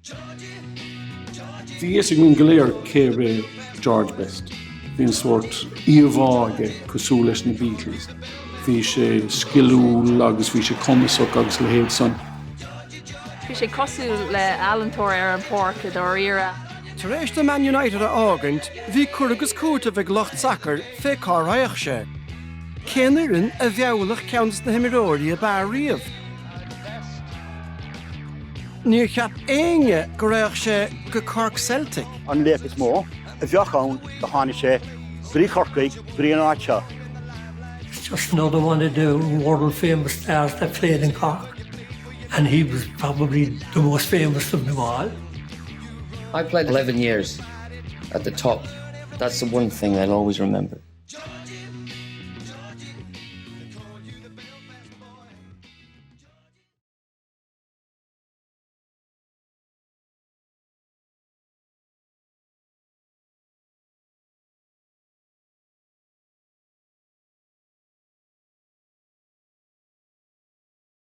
Bhí fhios againn go léir cérbh é George Best. Bhí an sórt íomhá aige cosúil leis na Beatles. Bhí sé sciliúil agus bhí sé cumasach agus a leithéid san. Bhí sé cosúil le ealaíontóir ar an pháirc i dáiríre. Tar éis do Man United a fhágaint, bhí cur agus cúiteamh ag lucht sacair fé cá raghadh sé. Cén fhoireann a mheallfadh ceann de na himreoirí ab fhearr riamh? Níor cheap éinne go raghadh sé go Cork Celtic. An laoch is mó a bheadh ann do tháinig sé go dtí Corcaigh, go dtí an áit seo. It's just another one of the world famous stars that played in Cork and he was probably the most famous of them all. I played 11 years at the top. That's the one thing I'll always remember.